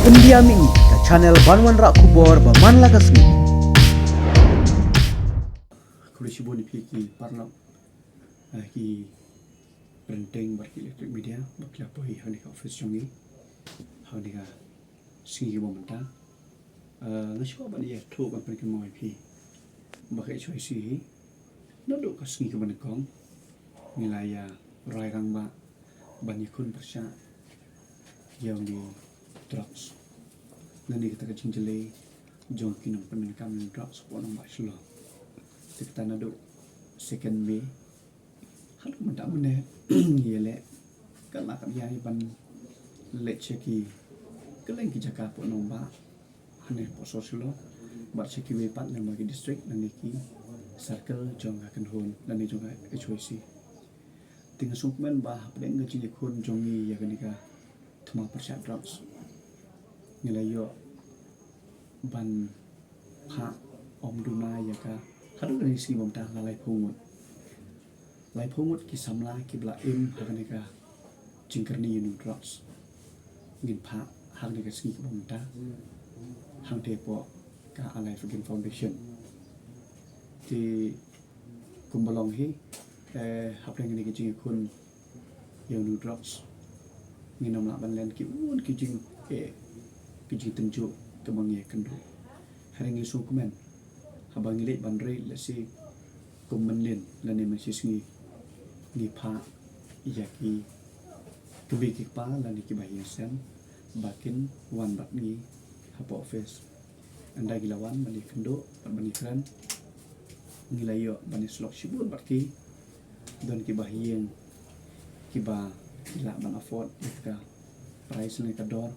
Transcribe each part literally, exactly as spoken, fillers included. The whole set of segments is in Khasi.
India Mini, ka channel ban wanrah khubor ba man la ka sngi. Khublei shibun ïa phi ki paralok, eh, ki printing bad ki electronic media ba ki la poi ha kane ka office jong ngi ha kane ka sngi kaba mynta. Eh, nga shu ban ïathuh ban pynkynmaw ïa phi ba ka H Y C hi naduh ka sngi kaba nyngkong ngi la ïa rai rangbah ban ïakhun pyrshah ïa une u drugs. Lane kata ka jingjlei jong ki nongpyndonkam ïa u drugs hapoh nongbah Shillong. Te kata naduh second May haduh mynta mynne ngi ïaleh kat la kat ïa ban leit sha ki kylleng ki jaka hapoh nongbah, hangne hapoh sor Shillong bad sha kiwei pat lem bad ki district lane ki circle jong ka kynhun lane jong ka H Y C. Te nga sngewkmen ba hapdeng ka jingïakhun jong ngi ïa kane ka thma pyrshah drugs ngi la ïoh ban phah ym duna ïa ka, haduh kane ka sngi ba mynta la laiphew ngut. Laiphew ngut ki samla kiba la im ha kane ka jingkyrni ïa une u drugs ngin phah ha kane ka sngi kaba mynta hangtei hapoh ka Alive Again Foundation. Te kumba long hi, eh, hapdeng kane ka jingïakhun ïa une u drugs ngin ym lah ban len ki un ki jing, eh, ki jingtynjuh kaba ngi ïakynduh. Hynrei ngi sngewkmen haba ngi leit ban ri lehse kum mynnin lane mynshisngi ngi phah ïa ki kmie ki kpa lane kiba ïeng sem ba kin wan bad ngi hapoh office. Ynda ki la wan ban ïakynduh bad ban ïakren ngi la ïoh ban ïasyllok shibun bad ki. Don kiba ïeng kiba ki lah ban afford ïa ka price lane ka dor.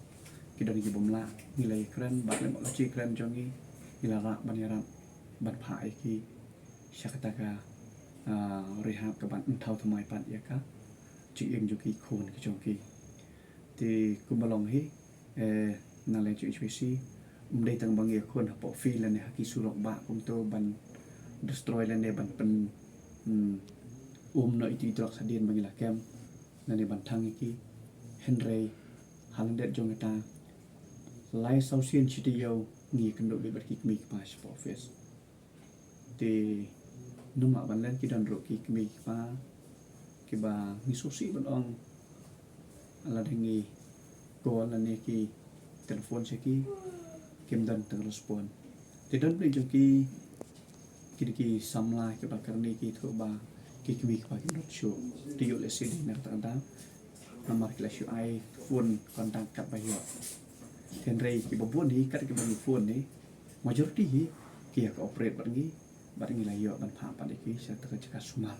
Ki don kibym lah, ngi la ïakren bad lem bad ka jingkren jong ngi ngi la lah ban ïarap ban phah ïa ki sha kata ka, ah, rehab kaban thaw thymmai pat ïa ka jingim jong ki khun ki jong ki. Te kumba long hi, eh, na leng jong H Y C ym dei tang ba ngi ïakhun hapoh field lane ha ki surok bah kumto ban destroy lane ban pyn, hmm, um noh ïa ki drugs hadien ba ngi la kem lane ban thang ïa ki. Hynrei ha lyndet jong kata lai saw sien shi taïew ngi ïakynduh beit bad ki kmie ki kpa shapoh office. Te ym lah ban len, ki don ruh ki kmie ki kpa kiba ngi sngewsih ban ong lada ngi call lane ki telephone sha ki kim don tang respond. Te don bun jong ki, ki dei ki samla kiba kyrni ki ïathuh ba ki kmie ki kpa kim don shuh. Te ïoh lehse dei na kata ka daw namar ki la shu ai phone contact katba ïoh. Hynrei kiba bun hi kat kiba ngi phone hi majority hi ki ïa cooperate bad ngi bad ngi la ïoh ban phah pat ïa ki sha kata ka jaka sumar.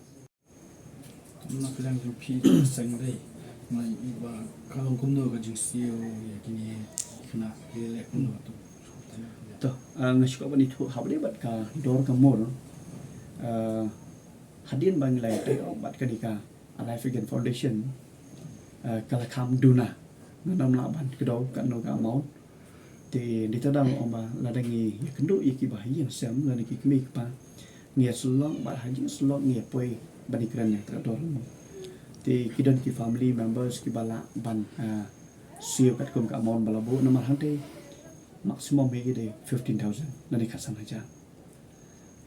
Kumno ka liang jong phi seng dei, nga i ba ka long kumno ka jingsiew ïa kine ki khynnah, ki leh kumno tu. To, ah, nga shu kwah ban ïathuh hapdeng bad ka dor ka mur, ah, hadien ba ngi la ïa tei bad kane ka Alive Again Foundation, ah, ka la kham duna, ngan ym lah ban kdew katno ka amount. Te dei ta dang ong ba lada ngi ïakynduh ïa kiba ha ïing sem lane ki kmie ki kpa, ngi ïasyllok bad ha jingsylok ngi ïa poi ban ïakren ïa kata ka dor. Te ki don ki family members kiba lah ban, ah, siew katkum ka amount ba la buh namar hangtei maximum hi ki dei fifteen thousand lane khatsan hajar.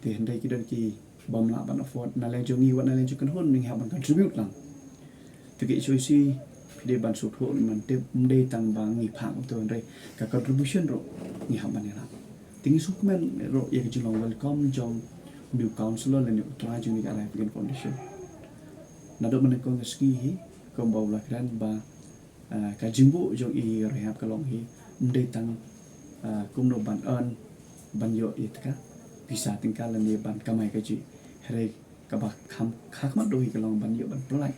Te hynrei ki don kibym lah ban afford, na leng jong ngi wat na leng jong ka kynhun ngi hap ban contribute lang. Te ka H Y C phi dei ban sngewthuh ban tip, ym dei tang ba ngi phah kumto hynrei ka contribution ruh ngi hap ban ïarap. Te ngi sngewkmen ruh ïa ka jinglong welcome jong u new councillor lane u trai jong kane ka Alive Again Foundation. Naduh mynne ka sngi hi kumba u la kren ba, ah, ka jingbuh jong i rehab ka long hi ym dei tang, ah, kumno ban earn ban ïoh ïa ka pisa tyngka lane ban kamai kajih. Hynrei kaba kham kha khmat duh hi ka long ban ïoh ban pyllait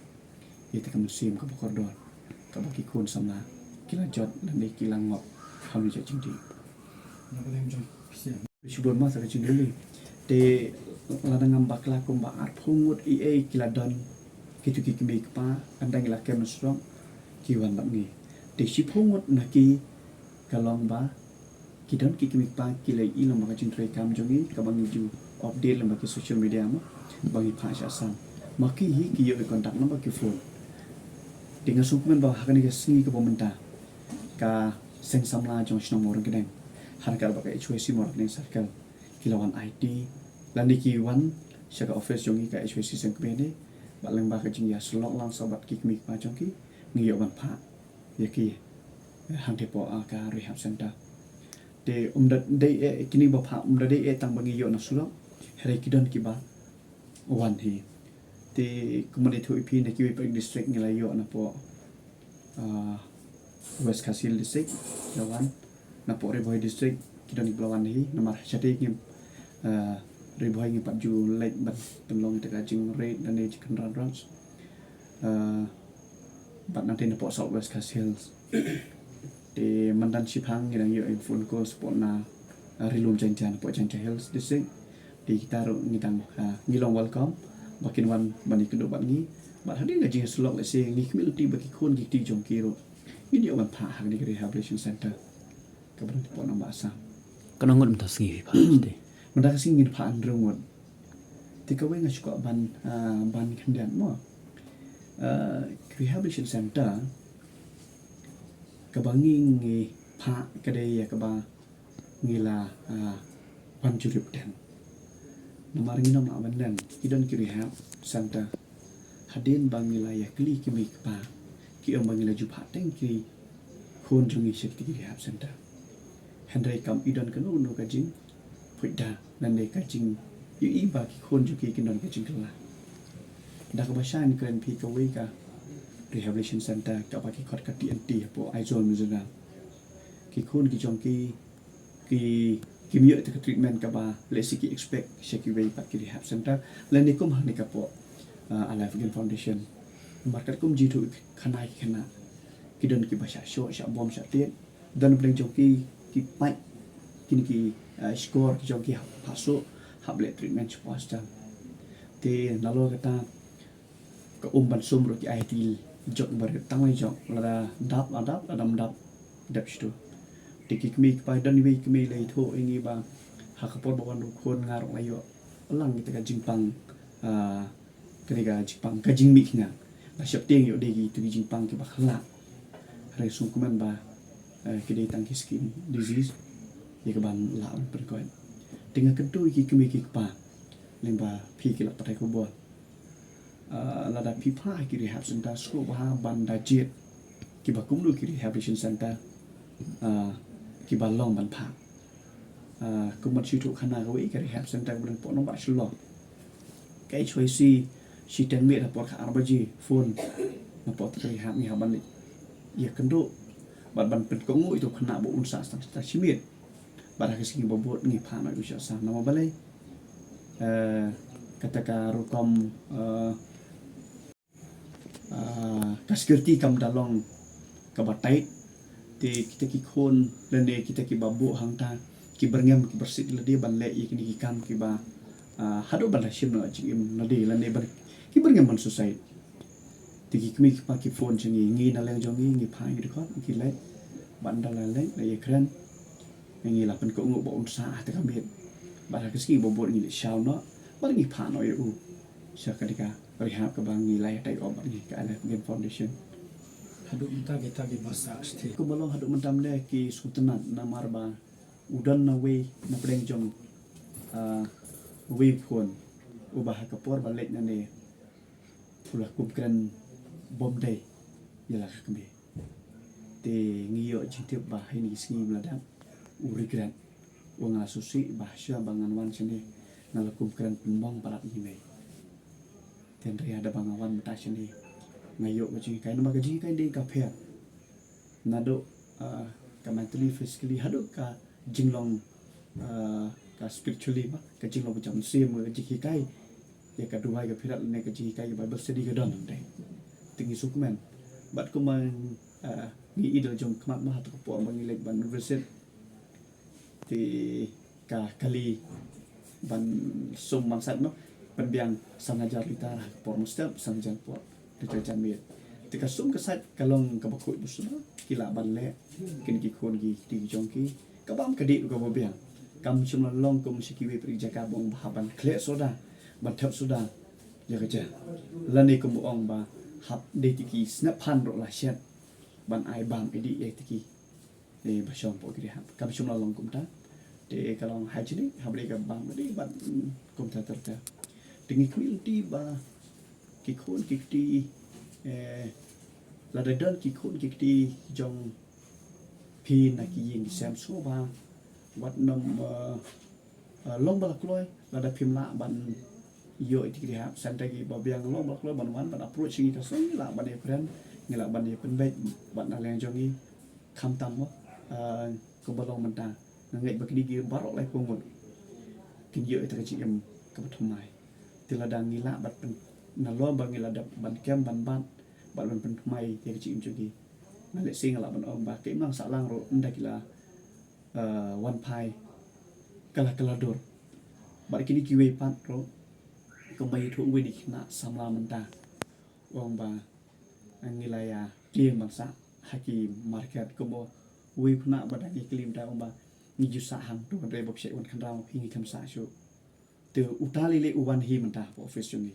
ïa ka mynsiem kaba kordor kaba ki khun samla ki la jot lane ki la ngop ha une u jait jingdih. Shibun ma sa ka jingdih. Te lada ngam bakla kumba arphew ngut ei ei ki la don, kito ki kmie ki kpa, ynda ngi la kem na surok ki wan bad ngi. Te shiphew ngut na ki ka long ba ki don ki kmie ki kpa ki la ïohi lang ba ka jingtrei kam jong ngi kaba ngi ju update lang ba ki social media mo ba ngi phah sha Assam. Ma ki hi ki ïoh ïa contact number ki phone. Te nga sngewkmen ba ha kane ka sngi kaba mynta ka seng samla jong shnong Mawryngkneng, ha ryngkat bad ka H Y C Mawryngkneng Circle, ki la wan aiti lane ki wan sha ka office jong ngi ka H Y C Seng Kmie ne, bad lyngba ka jingïasyllok lang sa bad ki kmie ki kpa jong ki, ngi ïoh ban phah ïa ki, eh, hangtei hapoh, ah, ka rehab center. Te ym da dei eh kine ba phah, ym da dei eh tang ba ngi ïoh na Shillong, hynrei ki don kiba wan hi. Te kumba ïathuh ïa phi, na kiwei pat ki district ngi la ïoh napoh, ah, West Khasi Hills District la wan, napoh Ri Bhoi District ki don kiba la wan hi, namar shatei ngim, ah, Ri Bhoi ngim pat ju leit ban pynlong ïa ka jingreid lane jingkhynra drugs. Ah, bad nangta napoh South West Khasi Hills. Te mynta shiphang ngi dang ïoh ïa ka phone call shapoh na, ah, Ri Lum Jaintia, napoh Jaintia Hills District. Te kita ruh ngi dang, ah, ngi long welcome ba kin wan ban ïakynduh bad ngi. Bad hadien ka jingïasyllok lehse ngi khmih lynti ba ki khun ki kti jong ki ruh ngin ïoh ban phah ha kane ka rehabilitation center kaba don hapoh Nongbah Assam. Katno ngut mynta ka sngi phi phah? Mynta ka sngi ngin phah hynriew ngut. Te kawei nga shu kwah ban, ah, ban khyndiat mo. Ah, rehabilitation center kaba ngi, ngi phah ka dei ïa kaba ngi la, ah, wan jurip teng. Namar ngim lah ban len, ki don ki rehab center. Hadien ba ngi la ïakylli ki kmie ki kpa, ki ong ba ngi la ju phah teng ki khun jong ngi sha kita ki rehab center. Hynrei kam i don kano kano ka jingpynbna lane ka jingïohi ba ki khun jong ki kin don ka jingkylla. Da kaba shai ngan kren phi kawei ka rehabilitation center kaba ki khot ka T N T hapoh Aizawl, Mizoram. Ki khun ki jong ki, ki, kim ïoh ïa ka treatment kaba lehse ki expect sha kiwei pat ki rehab center lane kum hangne hapoh, ah, Alive Again Foundation. Namar katkum jingïathuh khana ki khynnah, ki don kiba shah shoh, shah bom, shah tied. Don pdeng jong ki, ki pait kine ki, ah, shkor ki jong ki hap phah shuh, hap leh treatment shapoh hospital. Te nalor kata ka um ban sum ruh ki ai ha ki jok barit, tang la jok, lada dap la dap, lada ym dap dep shatu. Te ki kmie ki kpa, don iwei i kmie i la ïathuh ïa ngi ba ha ka por ba wan u khun nga ruh la ïoh lang kita ka jingpang, ah, kane ka jingpang ka jingmih khnang. La sheptieng ïoh dei kitu ki jingpang kiba khyllah. Hynrei sngewkmen ba, eh, ki dei tang ki skin disease ïa kaban lah ban pynkoit. Te nga kyntu ïa ki kmie ki kpa lyngba phi ki lad pathai khubor. Ah, lada phi phah ha ki rehab center, sngewbha ban da jied kiba kumno ki rehabilitation center, ah, kiba long ban phah. Ah, kumba shu ïathuh khana, kawei ka rehab center kaba don hapoh Nongbah Shillong. Ka H Y C shiteng miet ha por ka ar baje phone napoh ka rehab, ngi hap ban leit ïakynduh bad ban pynkohnguh ïa uto u khynnah ba un sah tang shi miet. Bad ha ka sngi ba bud ngi phah noh ïa u sha Assam. Namar balei? Eh, kata ka rukom, eh, ah, ka security kam da long kaba tight. Te kita ki khun lane kita kiba buh hangta ki byrngem, ki byrsieh lade ban leh ïa kine ki kam kiba, ah, haduh ban da shim noh jingim lade lane ban, ki byrngem ban suicide. Te ki kmie ki kpa ki phone sha ngi, ngi na liang jong ngi, ngi phah ïa ki dkhot, ki leit, bad ynda la leit la ïakren, ngi la pynkohnguh ba un sah ha kata ka miet. Bad ha ka sngi ba bud ngi leit shaw noh bad ngi phah noh ïa u sha kane ka rehab kaba ngi la ïa tie up bad ngi, ka Alive Again Foundation. Haduh mynta kita kiba sah shatei, kumba long haduh mynta mynne ki sngewtynnat namar ba u don na wei na pdeng jong, ah, wei u khun uba ha ka por ba leit nangne u la kum kren bym dei ïa la ka kmie. Te ngi ïoh jingtip ba ha kine ki sngi ba la dep u regret, u ong nga la sngewsih ba shuwa ba ngan wan shane nga la kum kren pynmong palat ïa i mei. Te hynrei haba nga wan mynta shane nga ïoh ka jinghikai, namar ka jinghikai dei ka pher. Naduh, ah, ka mentally, physically, haduh ka jinglong, ah, ka spiritually, ba ka jinglong ba jam mynsiem, ka jinghikai ïa ka duwai ka phirat lane ka jinghikai ka Bible study ka don hangtei. Te ngi sngewkmen. Bad kumba, ah, ngi ïohi da la jong khmat, ba ha kata ka por ba ngi leit ban visit, te ka kali ban sum ban sait, mo, pynbiang san hajar litar ha ka por mynstep, san hajar por litar janmiet. Te ka sum ka sait ka long kaba khuid ba sum ki lah ban leh kine ki khun ki kti ki jong ki. Ka bam ka dih ruh kaba biang. Kam shym la long kum sha kiwei pat ki jaka ba ong ba hap ban khleh soda, ban thep soda ïa ka ja. Lane kum ba ong ba hap dei te ki snep phan ruh la shet ban ai bam ïa dih ïa te ki Te ba shong hapoh ki rehab kam shym la long kumta. Te ka long hygienic haba dei ka bam ka dei bad, mm, kumta ter ter. Te ngi khmih lynti ba ki khun ki kti, eh, lada don ki khun ki kti jong phi na ki ïing ki sem, sngewbha wat nym, eh, eh, long ba la kloi. Lada phim lah ban ïoh ïa ki rehab centre kiba biang, long ba la kloi ban wan ban approach ngi, ka song ngi lah ban ïakren, ngi lah ban ïapynbeit bad na liang jong ngi. Khamtam mo, eh, kumba long mynta, nga ngeit ba kine ki baroh laiphew ngut kin ïoh ïa ka jingim kaba thymmai. Te lada ngi lah bad pyn, nalor ba ngi lah dep ban kem ban bat bad ban pynthymmai ïa ka jingim jong ki, nga lehse nga lah ban ong ba ka imlang sahlang ruh ynda ki la, eh, wan phai ka la kylla dur. Bad kine kiwei pat ruh, kumba ïathuh uwei na ki khynnah samla mynta, u ong ba ngi la ïa tieng ban sah ha ki market, kumba uwei u khynnah ba dang ïa kylli mynta u ong ba ngi ju sah hangto, hynrei ba phi shait wan khynraw ma phi, ngi khlem sah shuh. Te uta lei lei u wan hi mynta hapoh office jong ngi.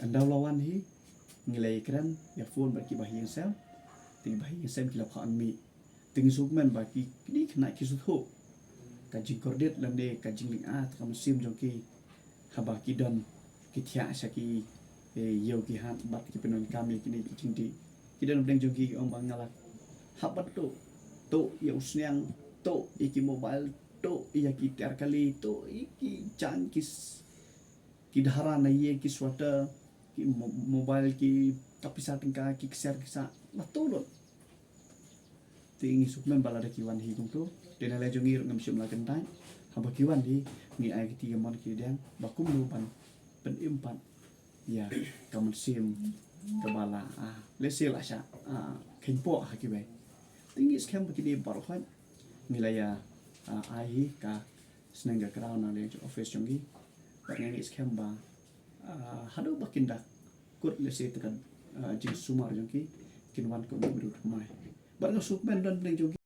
Ynda u la wan hi, ngi la ïakren ïa phone bad kiba ha ïing sem. Te kiba ha ïing sem ki la phah mih. Te ngi sngewkmen ba ki, kine ki khynnah ki sngewthuh ka jingkordit lane ka jinglynga, ka mynsiem jong ki haba ki don ki thiah sha ki, eh, ïew ki hat bad ki pyndonkam ïa kine ki jingdih. Ki don hapdeng jong ki ki ong ba nga la hap ban tuh, tuh ïa u sniang, tuh ïa ki mobile, tuh ïa ki tiar kali, tuh ïa ki jaiñ, ki s-, ki dhara na ïing, ki sweater, ki mo-, mobile, ki ka pisa tyngka, ki ksiar ki sah, la tuh lut. Te ngi sngewkmen ba lada ki wan hi kumto, te na liang jong ngi ruh ngam shym la kyntait. Haba ki wan hi, ngi ai kti kamon ki diang ba kumno ban pynim pat ïa ka mynsiem kaba la, ah, lehse la shah, ah, kheiñpoh ha kiwei. Te ngi skhem ba kine baroh khoit ngi la ïa, ah, ai hi ka sneng ka kraw na liang jong office jong ngi. Bad ngi skhem ba, ah, haduh ba kin da kut lehse te ka, ah, jingsumar jong ki, kin wan kum u briew thymmai. Bad nga sngewkmen don hapdeng jong ki.